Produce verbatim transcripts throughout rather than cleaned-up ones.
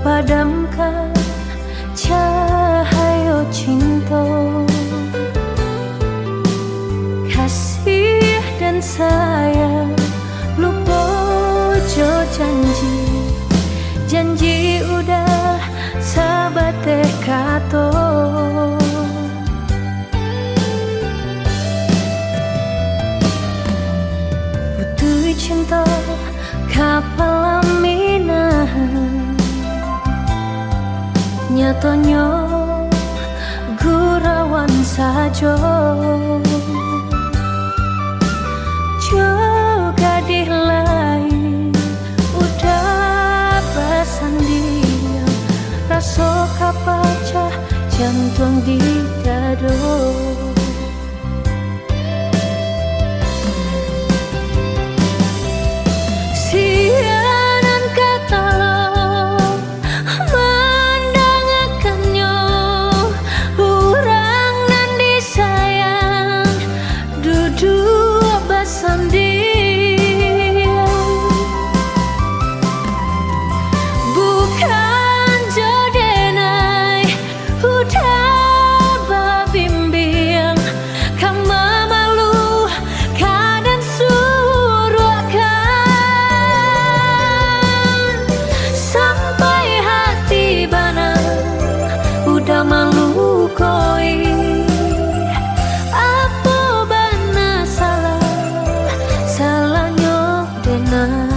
Padamkan cahayo cinto, kasih dan sayang, lupo jo janji, janji udah sabateh kato. Putuih cinto ka palaminan, nyatonyo gurauan sajo. Jo gadih lain udah basandiang, raso ka pacah jantuang di dado. Sia nan ka tolong mandangakkannyo, urang nan disayang duduak basandiang. Bukan jo denai udah babimbiang, ka mamalukan dan suruahkan, sampai hati bana udah malukoi. Apo bana salah, salahnyo denai?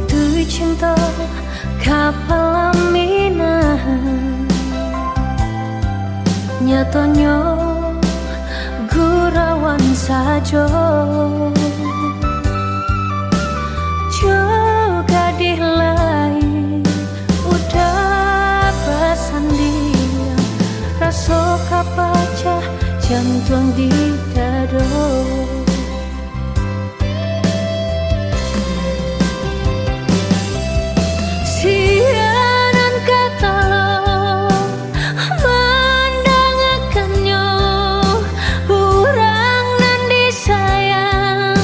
Putuih cinto ka palaminan, nyatonyo gurauan sajo. Jo gadih lain udah basandiang, raso ka pacah jantuang di dado. Sia nan ka tolong mandangakkannyo, urang nan disayang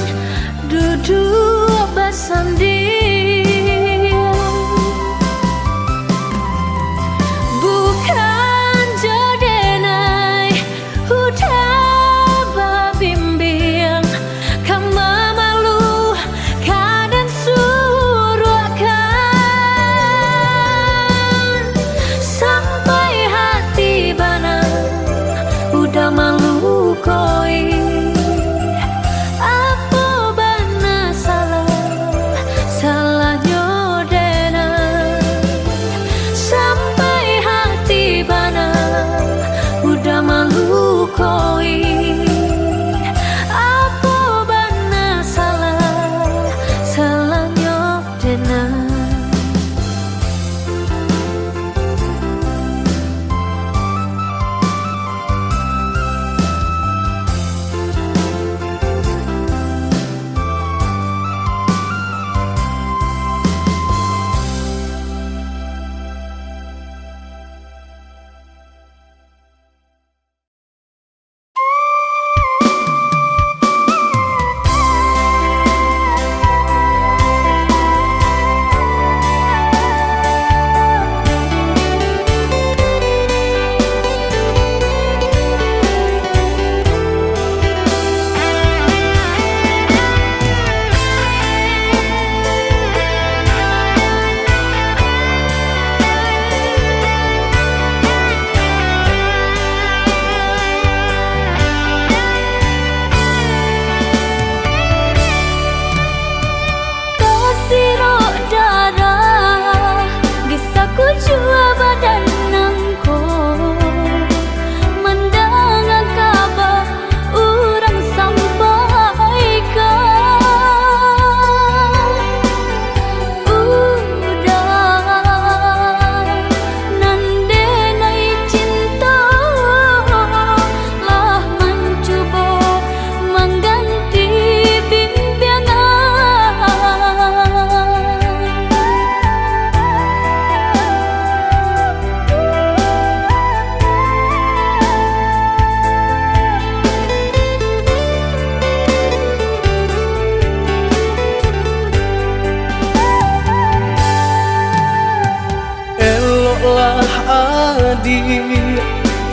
Di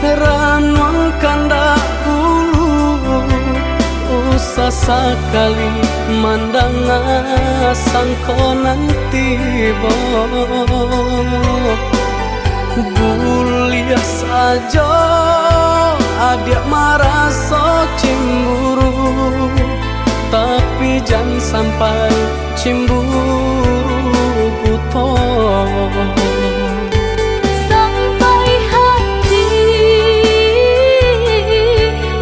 ranuang kandak bulu, usah sakali mandanga sangko nan tibo. Buliah sajo adiak maraso cimburu, tapi jan sampai cimburu buto. Sampai hati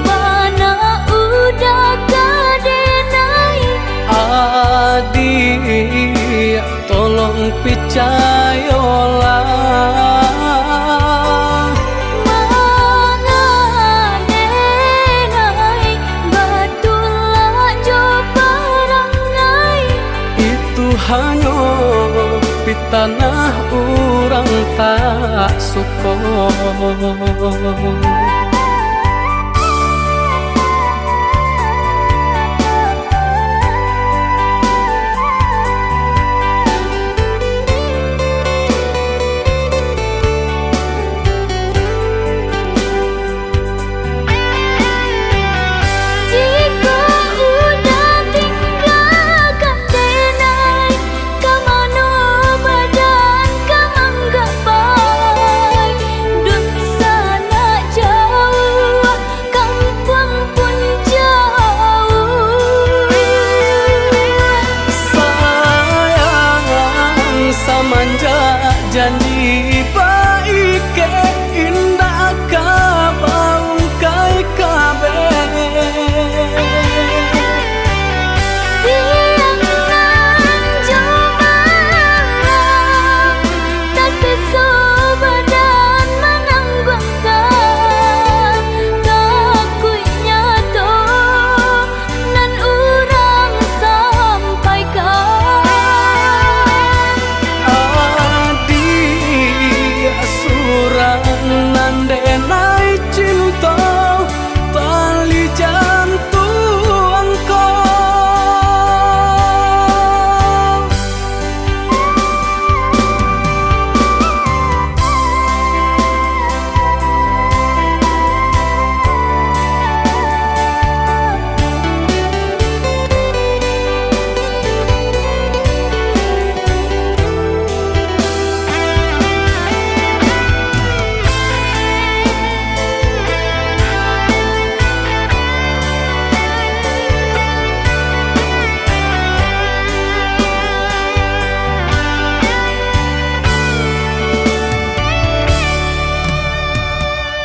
bana udah ka denai. Adiak, tolong picayolah. Manga denai, batulak jo parangai. Itu hanyo pitanah urang tak suko. Jikok udah tinggakan denai, ka mano badan ka manggapai? Dunsanak jauah, kampuang pun jauah. Sayang, samanjak janji baikeh, indak ka baungkai kabeh. Siang nan jo malam, tasiso badan manangguangkan, takuiknyo tu nan urang sampaikan. Adiak surang nan denai cinto, tali jantuang ko.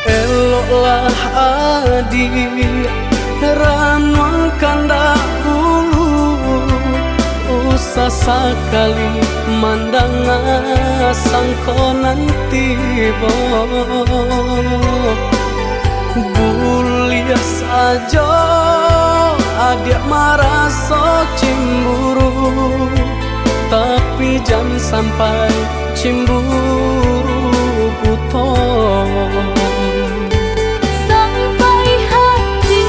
Eloklah adiak, ranuang kandak bulu, usah sakali mandanga sangko nan tibo. Buliah sajo adiak maraso cimburu, tapi jan sampai cimburu buto. Sampai hati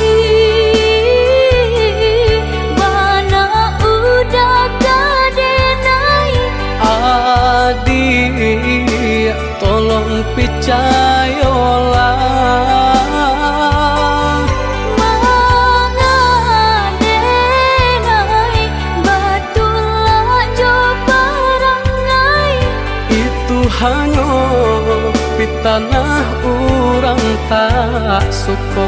bana udah ka denai. Adiak, tolong picayolah. Manga denai batulak jo parangai. Itu hanyo pitanah urang tak suko.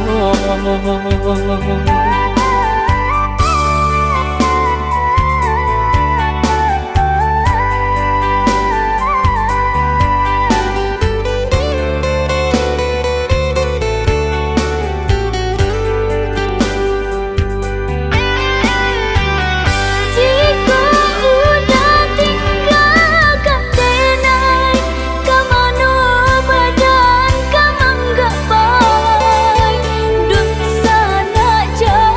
Jikok udah tinggakan denai, ka mano badan ka manggapai? Dunsanak jauah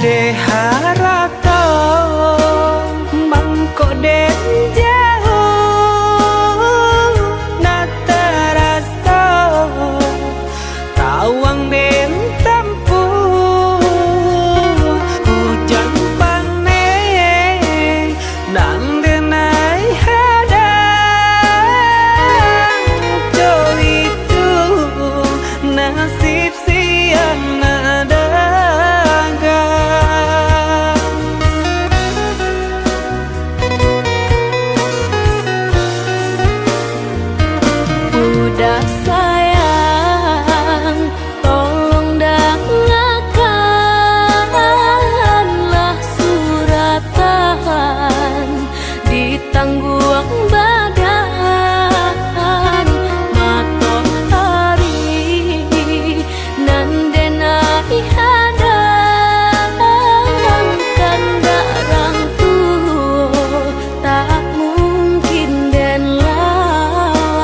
Eh, harato mangko den jauah, nak taraso tawang den tampuah. Ujan paneh nan den ai hadang, co itu nasib siang nak dagang. Budak sayang, tolong dangakanlah suratan, ditangguang badan. Matoari nan den ai hadang, kandak rang tuo tak mungkin den lawan.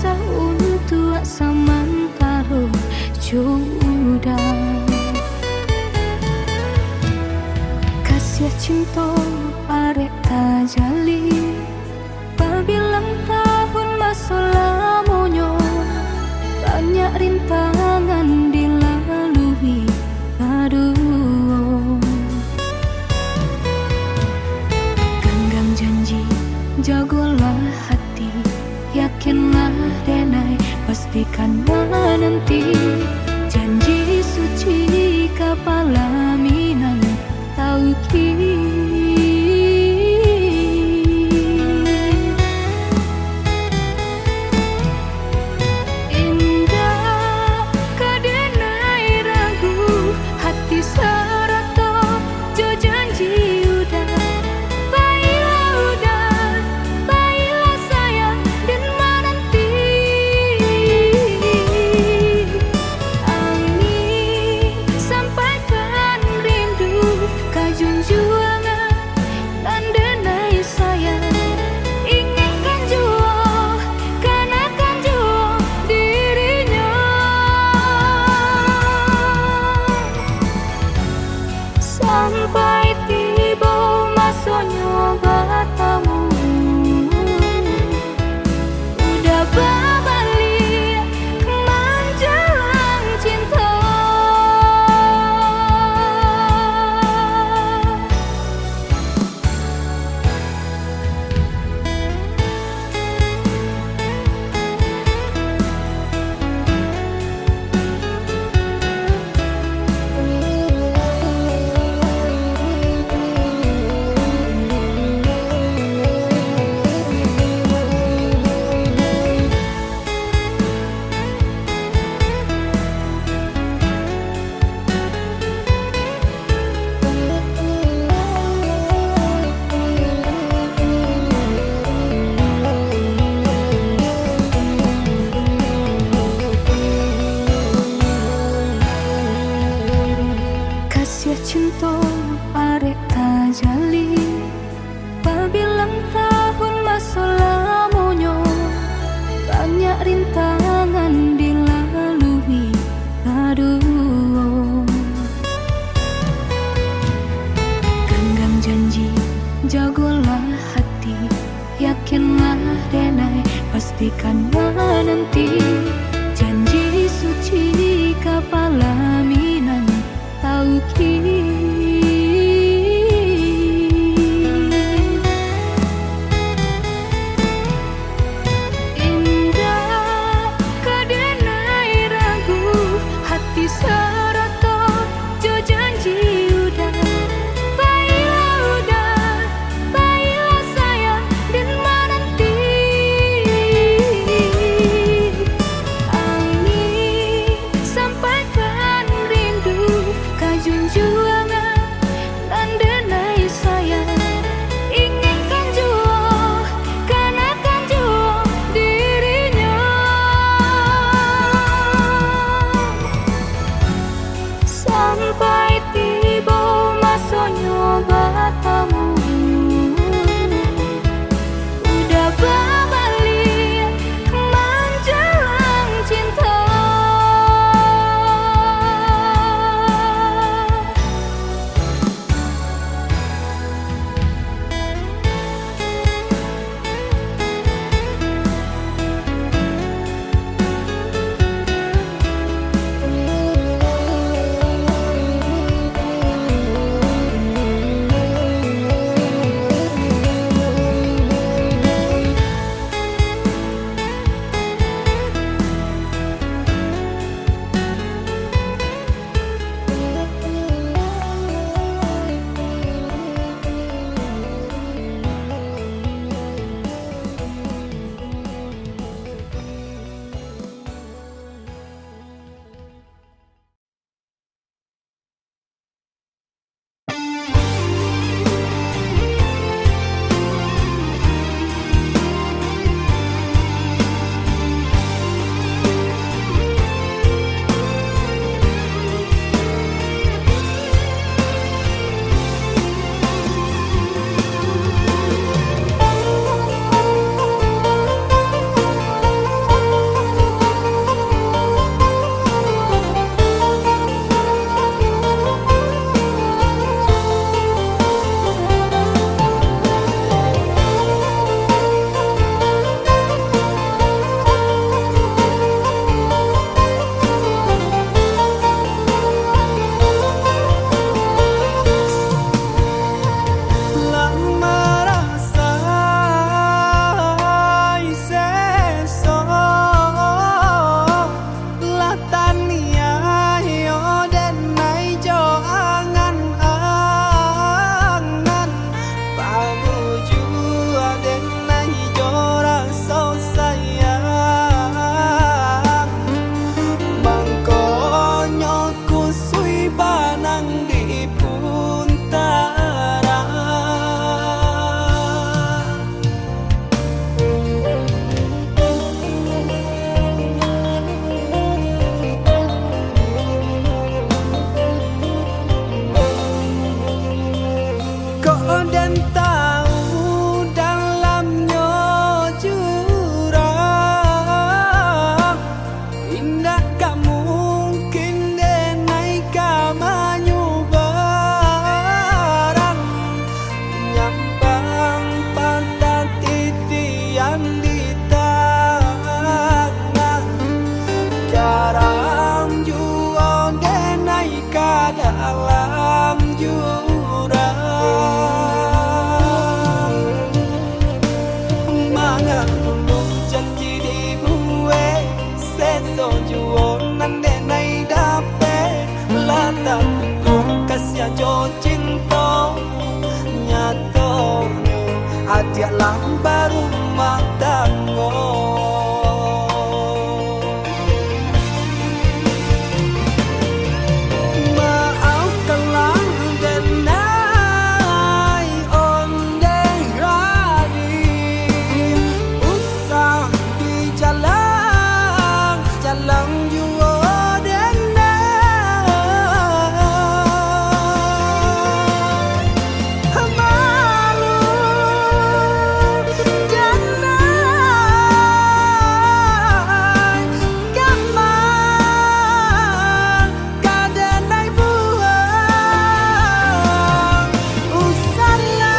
Cinta untuak samantaro jo uda. Kasiah cinto arek tajalin. Babilang tahun maso lamonyo, banyak rintangan dilalui baduo. Ganggang janji, jagolah hati, yakinlah denai, pastikan mananti. Janji suci kapalaminan, tauki. Indak ka denai ragu, hati sarato jo janji uda. Bailah uda, bailah sayang, den mananti. Angin sampaikan rindu ka junjuangan, nan denai sayang. Ingatkan juo, kanakan juo dirinyo. Sampai tibo masonyo batamu, uda babaliak manjalang cinto. Kasiah cinto arek tajalin. Babilang tahun maso lamonyo, banyak rintangan dilalui baduo. Ganggang janji, jagolah hati, yakinlah denai, pastikan mananti. Janji suci kapalaminan, tauki. Indak ka denai ragu, hati sarato jo janji uda. Bailah uda, bailah sayang, den mananti. Angin sampaikan rindu ka junjuangan, Mangaku janji dibuek, seso juo nan denai dapek. Lah takukuah kasiah jo cinto, nyatonyo adiak lah barumah tanggo. Maafkanlah denai ondeh rari, usah dijalang-jalang juo denai. Malu denai, kama ka denai buek, usahlah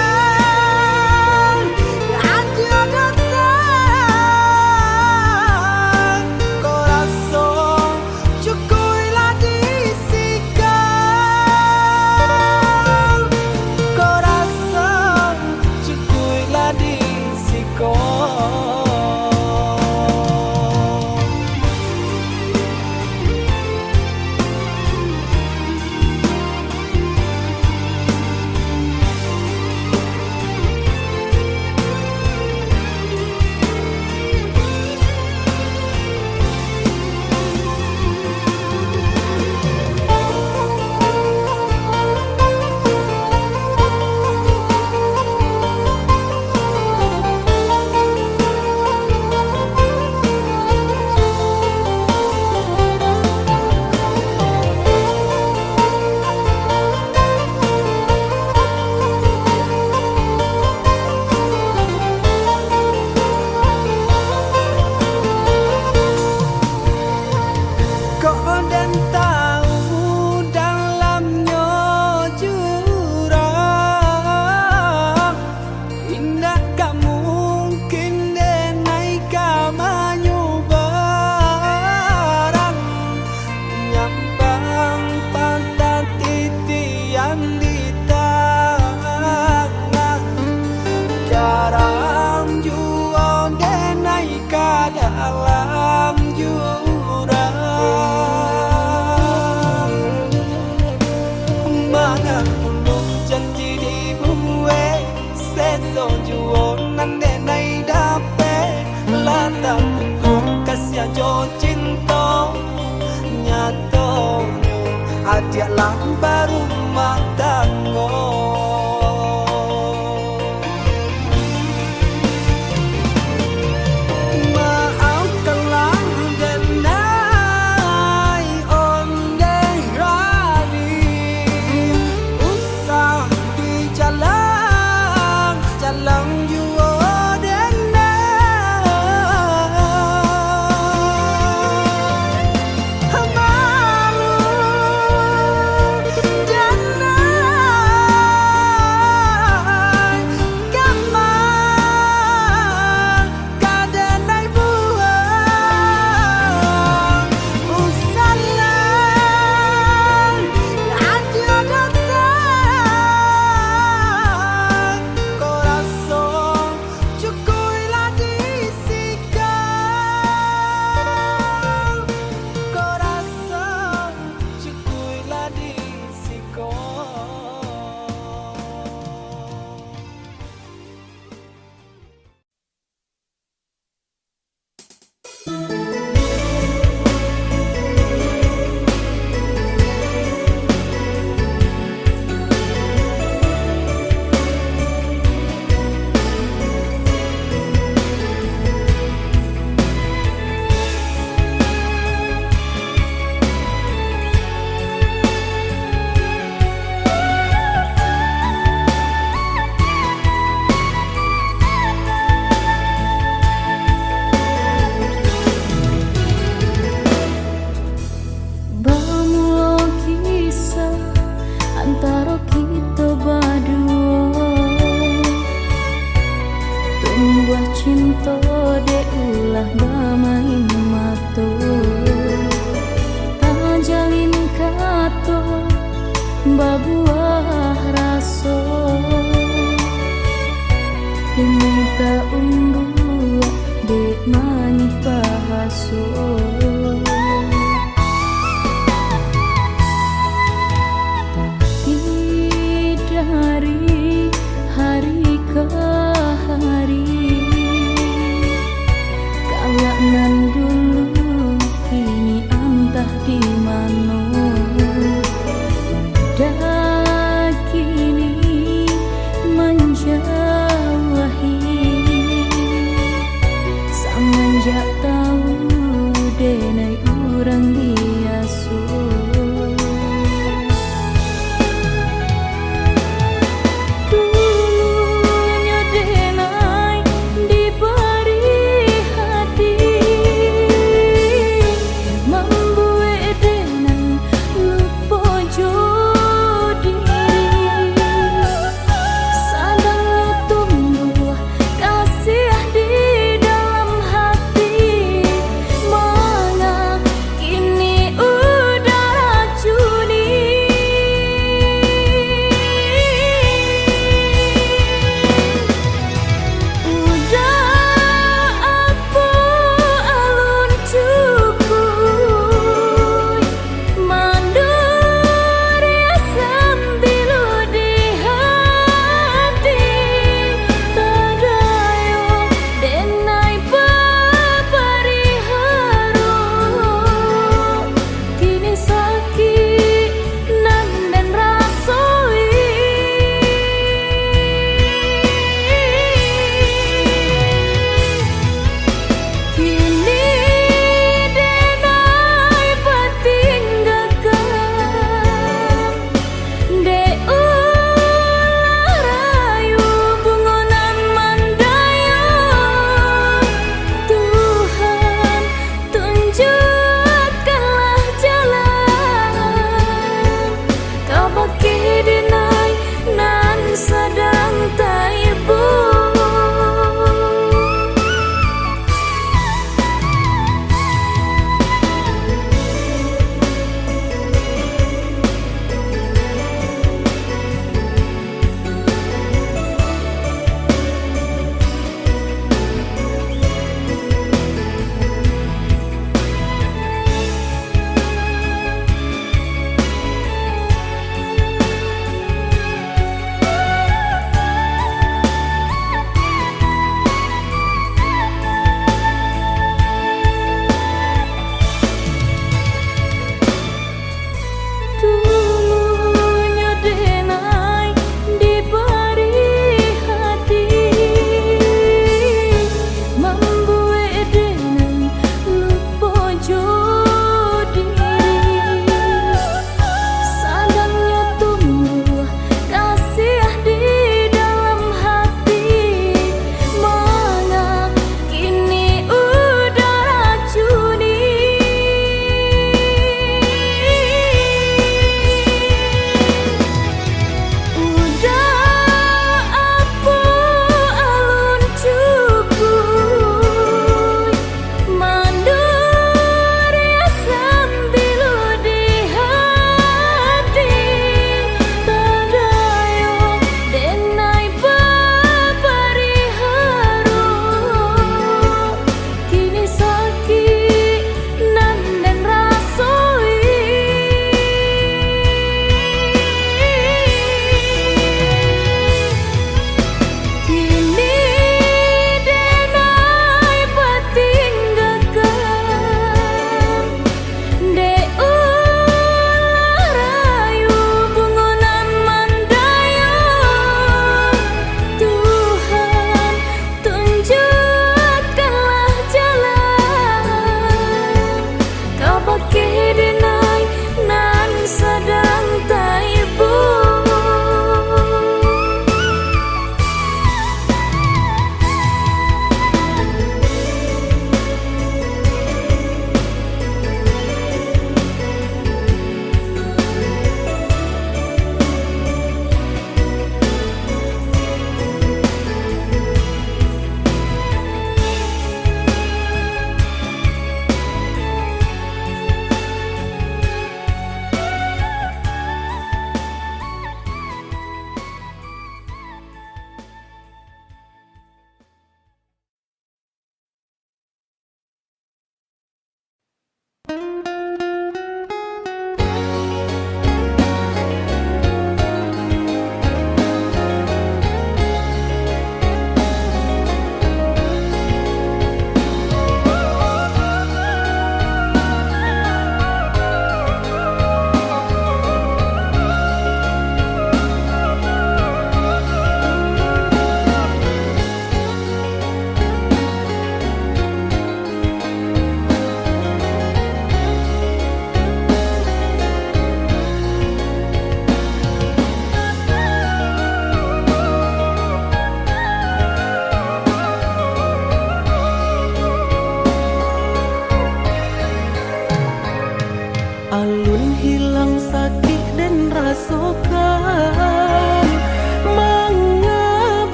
ajo datang, ko raso cukuiklah di siko, ko raso cukuiklah di siko. Kok den tahu dalamnyo jurang, indak ka mungkin denai ka manyubarang. Nyampang patah titian di tangah, jarang juo denai ka dalam jurang. Mana dulu janji dibuek, seso juo nan denai dapek. Lah takukuah kasiah jo cinto, nyatonyo adiak lah barumah tanggo. Maafkanlah denai ondeh rari, usah dijalang-jalang juo denai. Malu denai, kama ka denai buek, usahlah ajo datang, ko raso cukuiklah di siko, ko raso cukuiklah di siko. Bamulo kisah antaro kito baduo, tumbuah cinto dek ulah bamain mato. Tajalin kato babuah raso, kini taumbu Jak tau denai urang biaso. Dulunyo denai dibari hati, mambuek denai lupo jo diri. Sadang tumbuah kasiah di dalam hati,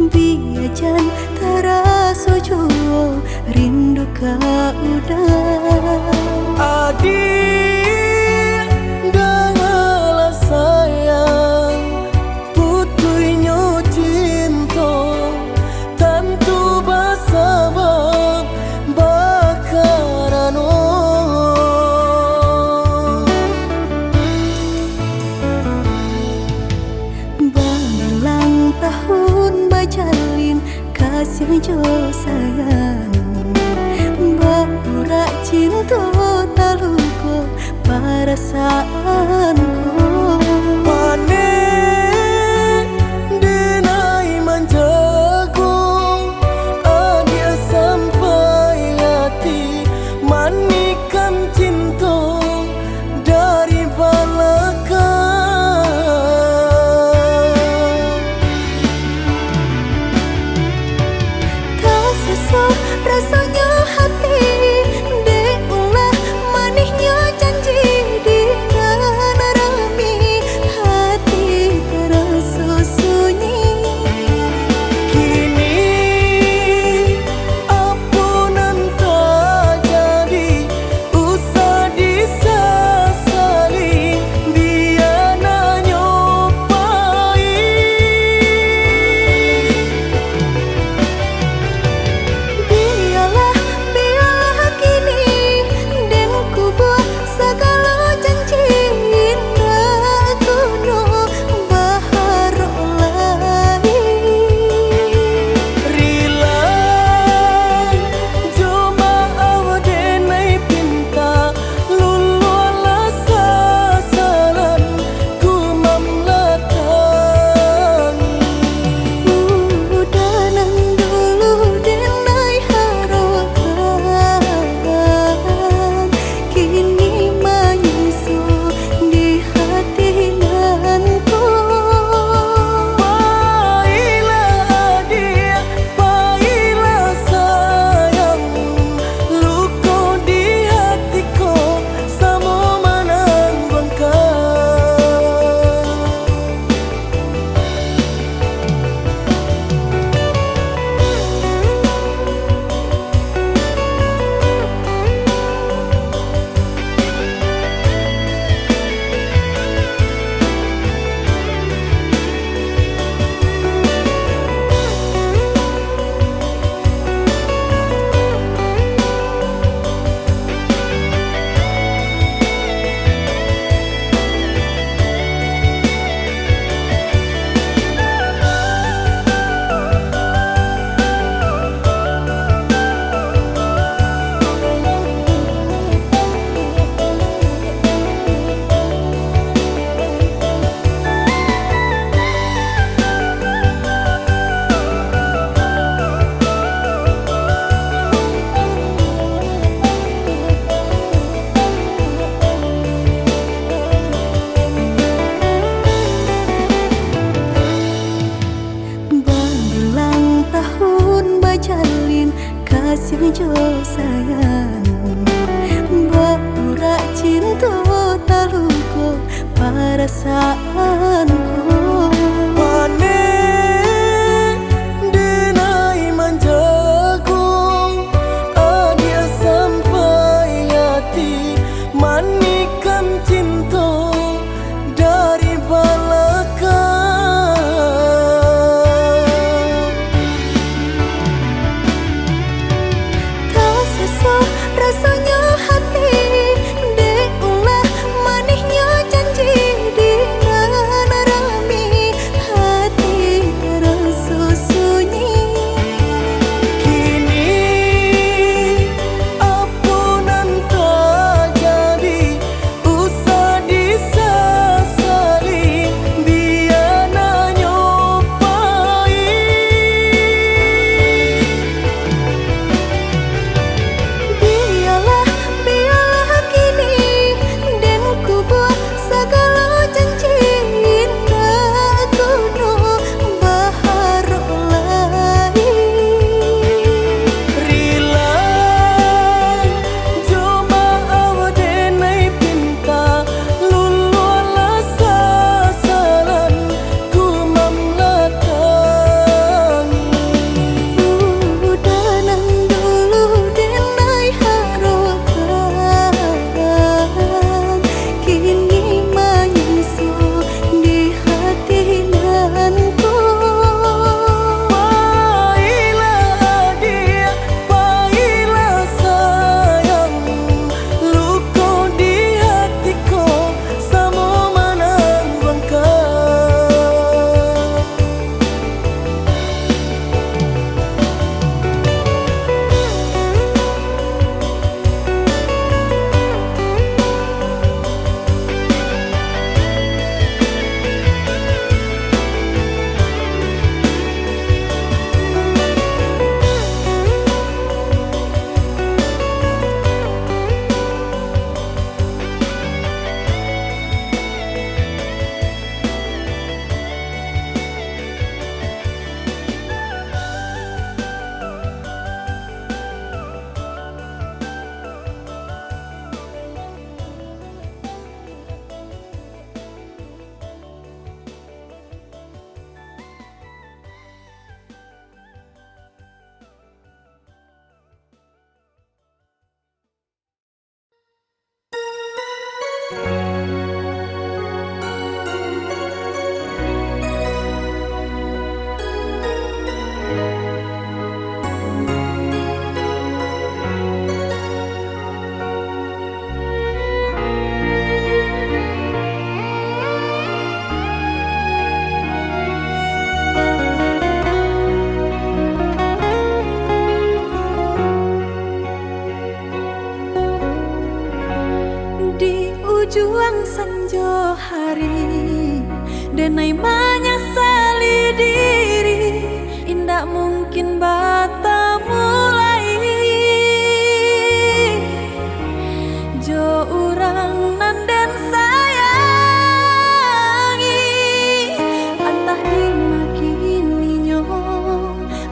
Biajan taraso juo rindu ka uda. Adiak, dangalah sayang, putuihnyo cinto, tantu basabab bakarano. Babilang tahun bajalin, kasiah jo sayang. Baurak cinto taluko parasaanku. Panek denai manjago, adiak sampai ati manikam cinto dari balakang. Tasaso rasonyo hati, dek ulah manihnyo janji di nan rami, hati taraso sunyi. Kini, apo nan tajadi, usah disasali, bia nanyo pai. Bialah, bialah kini, den kubua sagalo janji, indak guno baharok lai. Rila jo maaf denai pinta, luluahlah sasalan, gumam lah tangi. Uda nan dulu denai harokan, kini manyiso di hati nan ko. Pailah adiak, pailah sayang, luko di hati ko samo manangguangkan. Babilang tahun bajalin, kasiah jo sayang. Baurak cinto taluko parasaanku. Panek denai manjago, adiak sampai ati manikam cinto dari balakang. Tasaso rasonyo hati, dek ulah manihnyo janji di nan rami, hati Kin batamu lai jo urang nan den sayangi, antah di ma kini nyo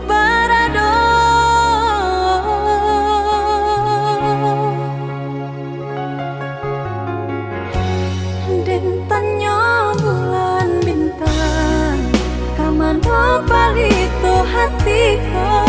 barado. Den tanyo bulan bintang, ka mano palito hati ko?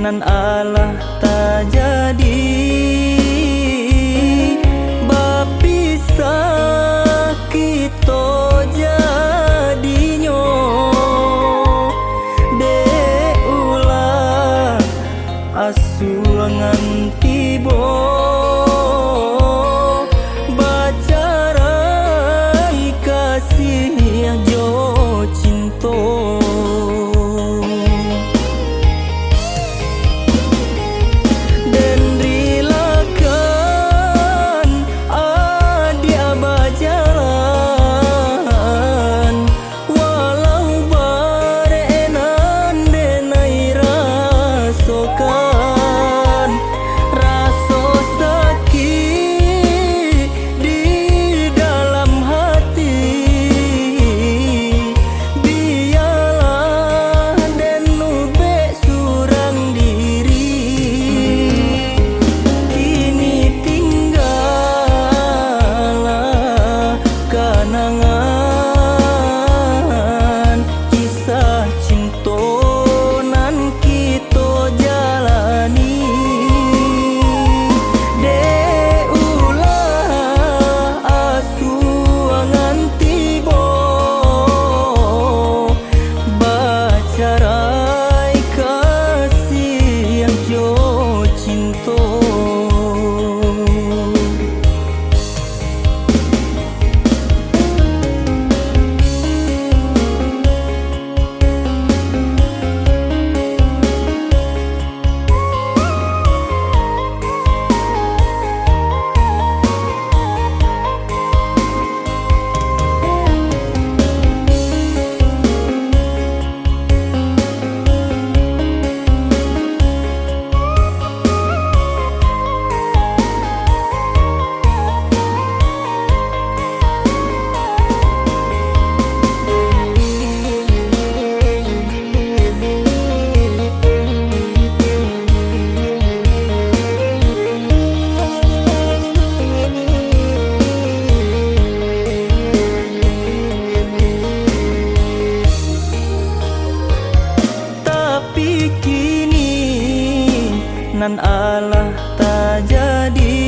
Nan alah tajadi, bapisah kito jadinyo, dek ulah asuangan tibo, bacarai kasih jo cinto. Den rilakan adiak bajalan, walau barek nan den ai rasokan. Raso sakik di dalam hati, bialah den ubek surang diri. Kini tinggalah kanangan kisah cinto nan kito jalani. Dek ulah asuangan tibo, bacarai kasih jo cinto. Tapi kini nan alah tajadi,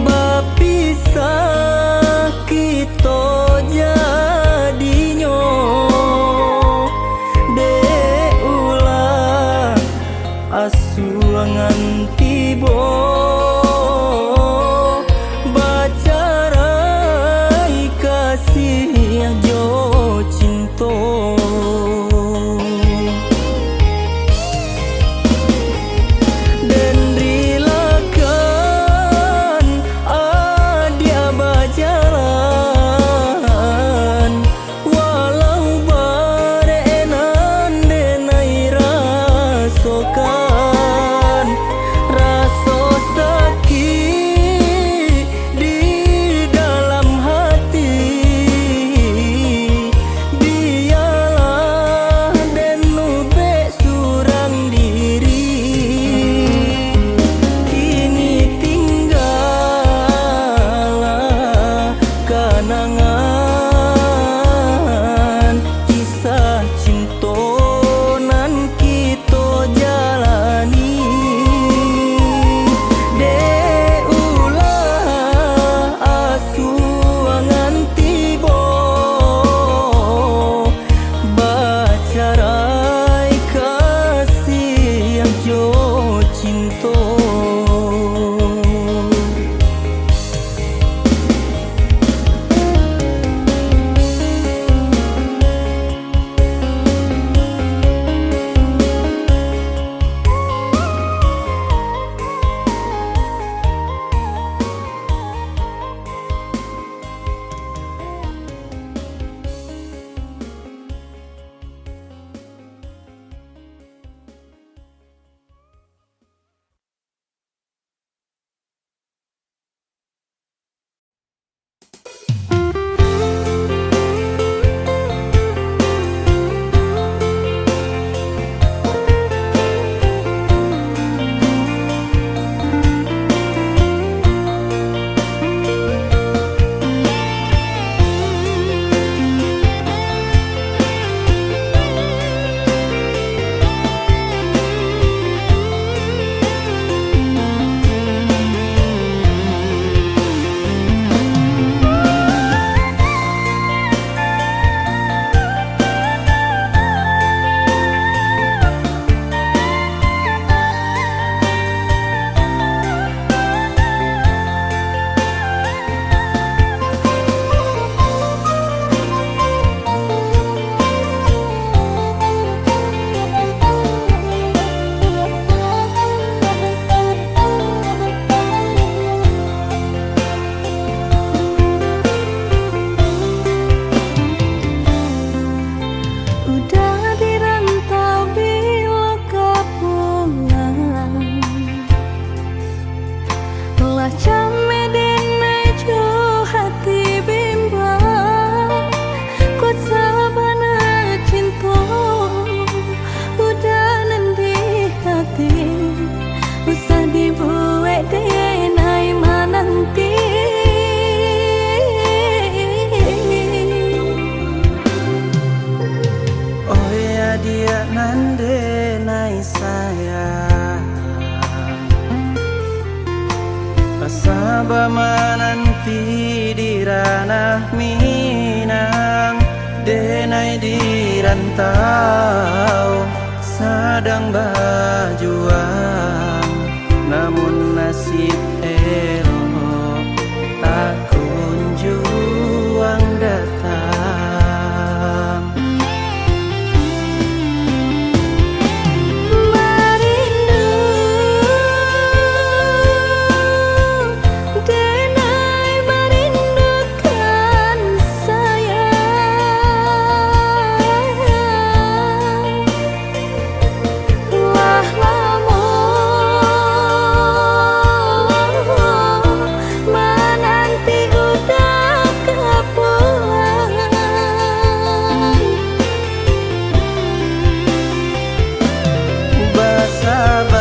bapisah kito jadinyo, dek ulah asuangan tibo, bacarai kasih jo cinto. Den rilakan adiak Denai sayang, asa bamananti di ranah Minang. Denai di rantau sadang bajuang, namun nasib elok tak kunjuang datang. Marindu, denai marindukan sayang. Lah lamo mananti urang ka pulang. Basabar,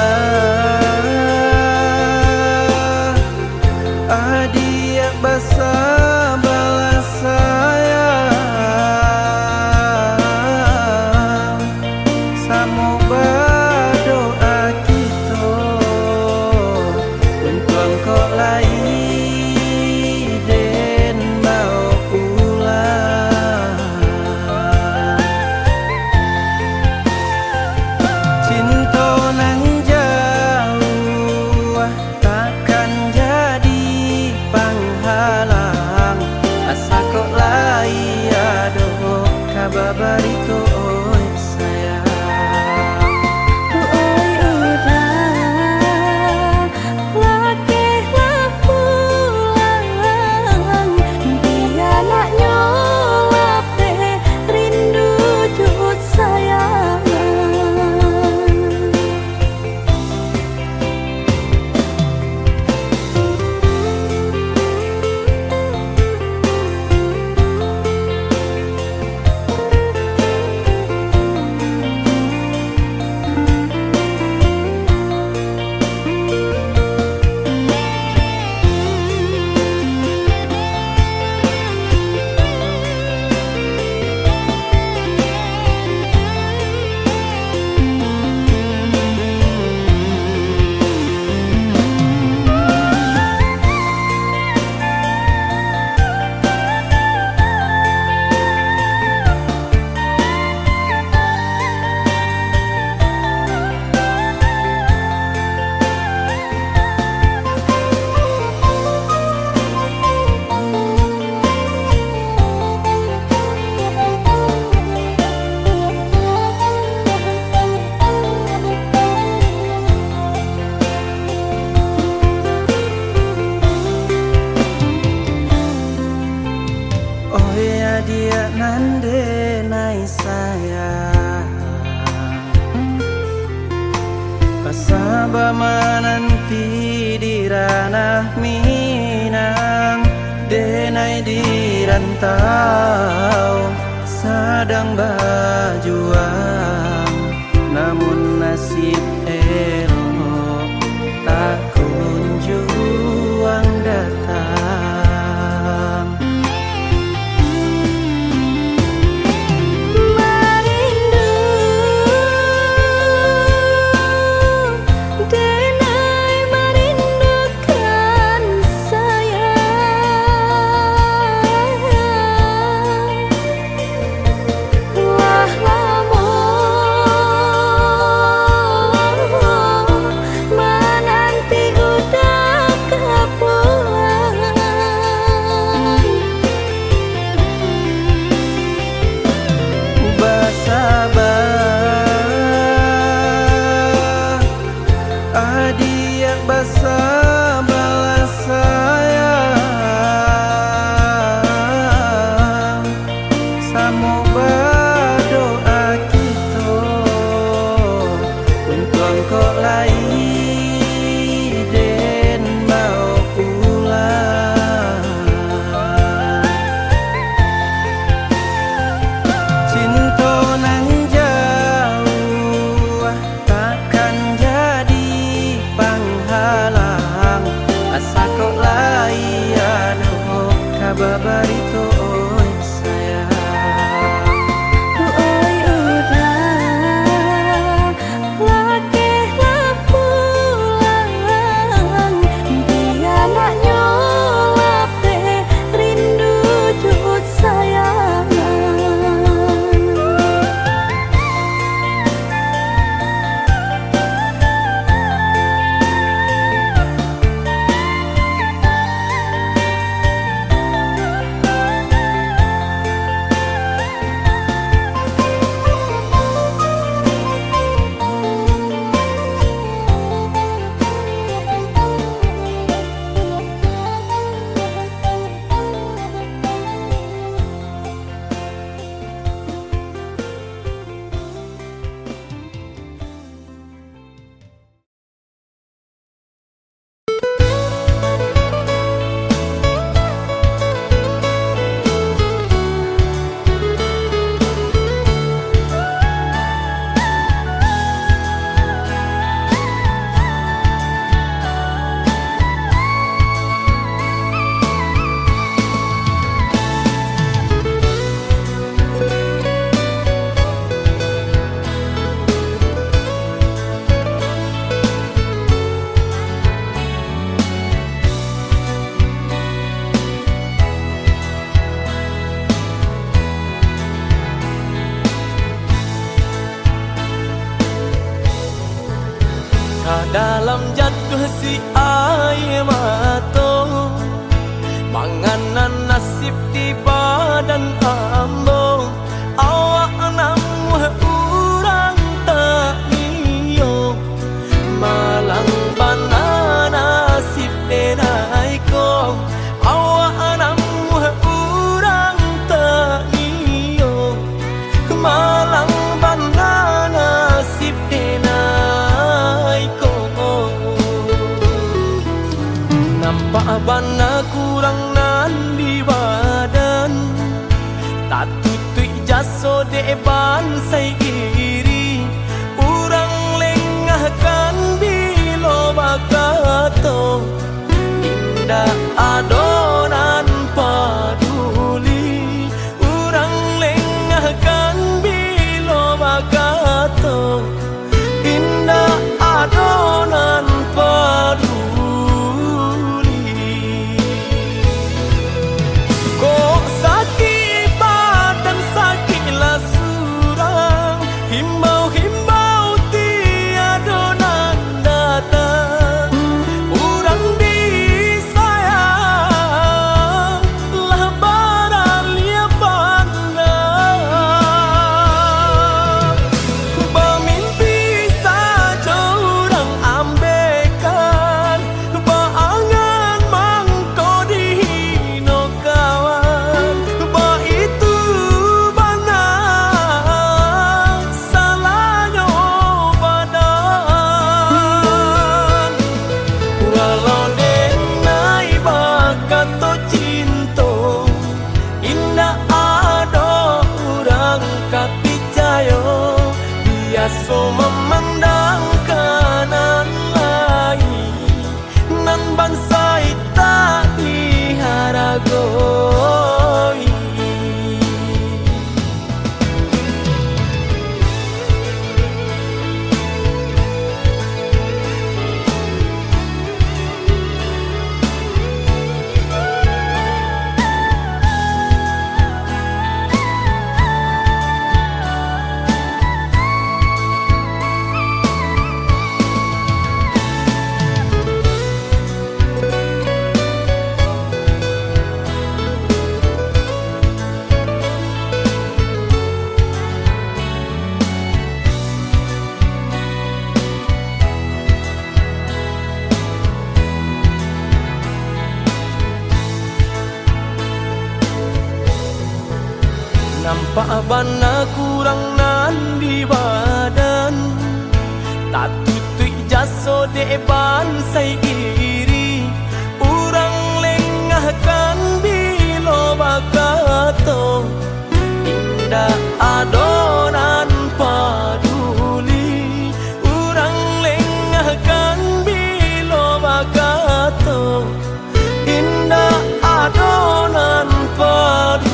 adiak, basabarlah sayang. Samo badoa kito, untuang kok lai den bao pulang. Cinto nan jauah takkan jadi panghalang, asa kok lai ado ka babarito, oi sayang. Oi urang, lakehlah pulang, bianaknyo lapeh rindu jo sayang. Oi adiak nan denai sayang, asa bamananti di ranah Minang, denai di rantau sadang bajuang, namun nasib elok tak kunjuang datang. Marindu, denai marindukan sayang. Lah lamo Ka dalam jatuah si aia mato, mangana nasib di badan ambo. Awak namuah urang taniyo, malang bana nasib denai ko. Awak namuah urang taniyo, malang bana nasib denai ko. Nampak bana kurang nan di badan, tatutuik jaso dek bansai iri. Urang lengahkan bilo bakato, indak ado nan paduli. Urang lengahkan bilo bakato, indak ado nan paduli. Kok sakik badan, sakik lah surang, himbau-himbau tiado nan datang. Urang disayang lah baraliah pandang. Bamimpi sajo urang ambekan, baangan mangko dihino kawan. Baitu bana salahnyo badan. Walau denai bakato cinto, indak ado urang ka picayo. Biaso mamandang ka nan lain, nan bansai tak diharagoi. Nampak bana kurang nan di badan, tatutuik jaso dek bansai iri. Urang lengahkan bilo bakato, indak ado nan paduli. Urang lengahkan bilo bakato, indak ado nan paduli.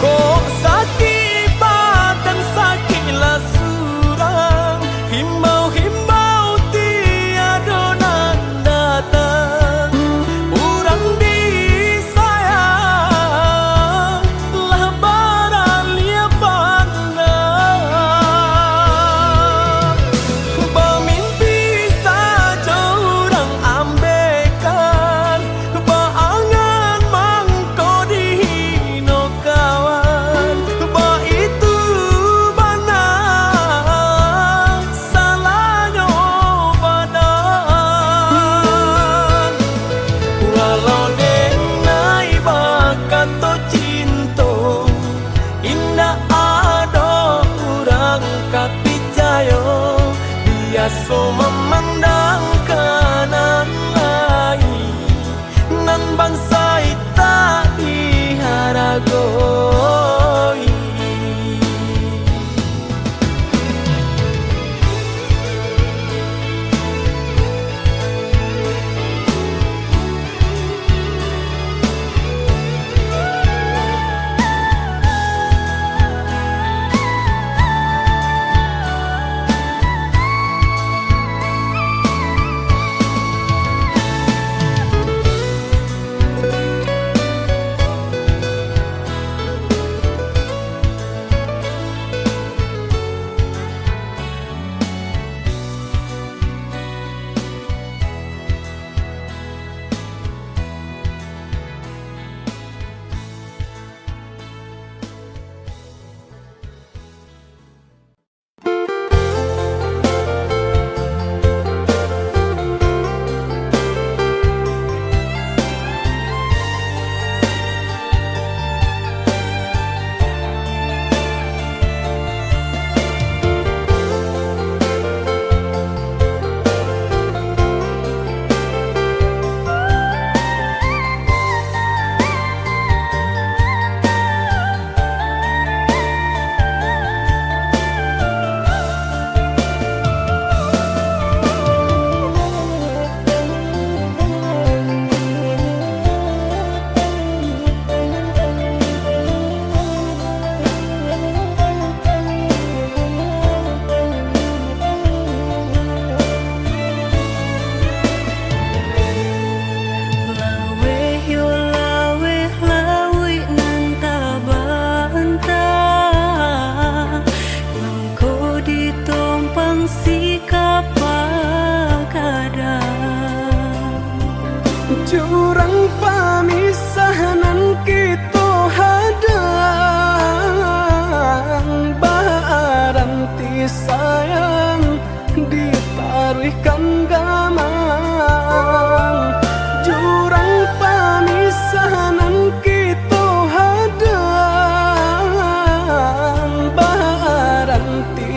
Kok sakik badan, sakik lah surang, himbau-himbau tiado nan datang. Urang disayang lah baraliah pandang. Bamimpi sajo urang ambekan, baangan mangko dihino kawan. Baitu bana salahnyo badan. Walau denai bakato cinto, indak ado urang ka picayo. Biaso mamandang ka nan lain, nan bansai tak diharagoi.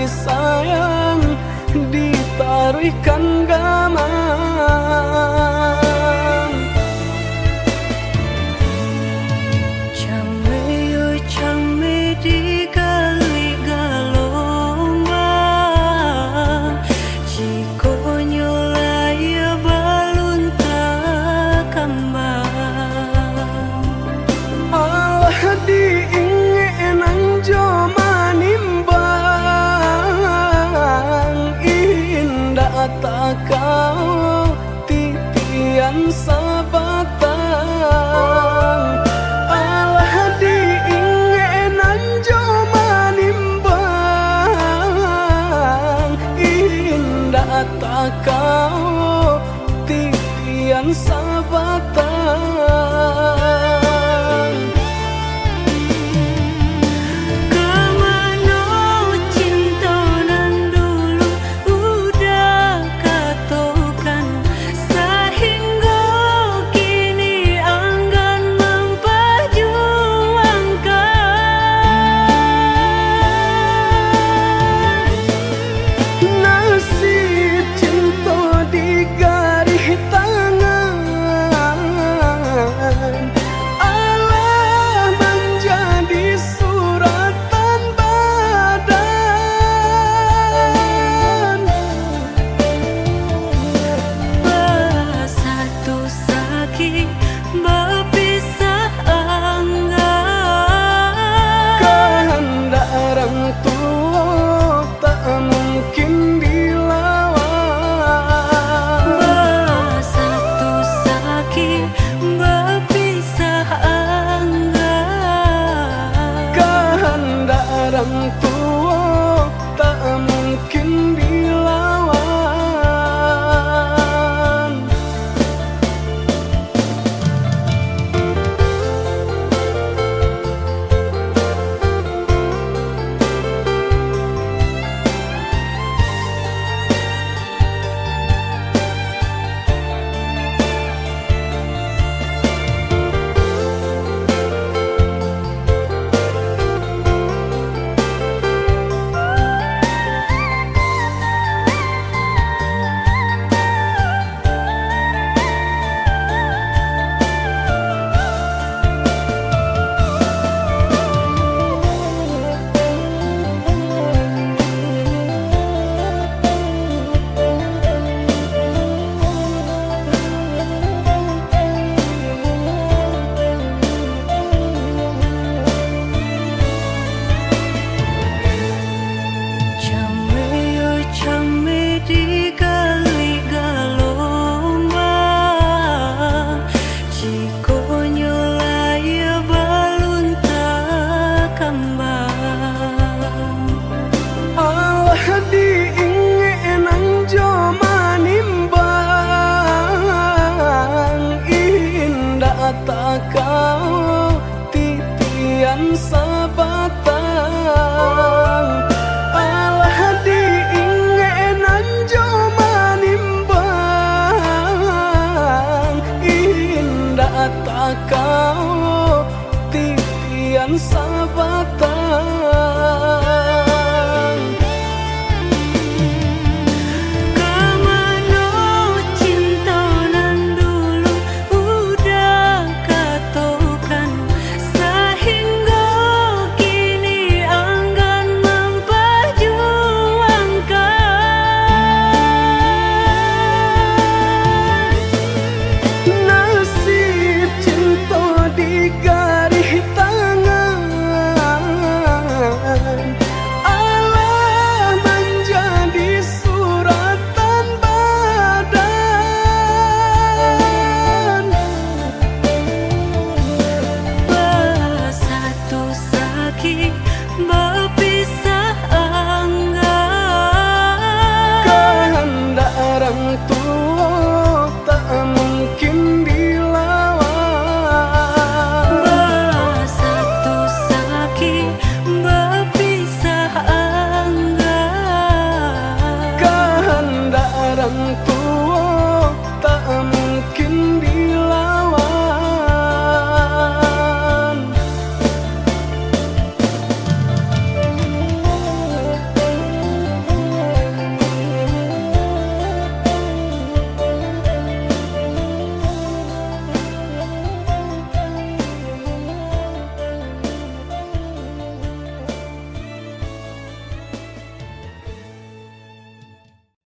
Sayang ditaruihkan gamang. Cameh yo cameh digalik galombang, jikonyo layia balun takambang. Alah diingek nan jo manimbang, indak takao titian sabatang. Alah diingek nan jo manimbang, indak takao titian sabatang. Ka mano cinto nan dulu udah katokan, sahinggo kini anggan mampajuangkan. Nasib cinto di garih tangan, alah manjadi suratan badan. Basatu sakik bapisah anggan. Kahandak urang tuo tak mungkin dilawan. Basatu sakik bapisah anggan. Kahandak urang tuo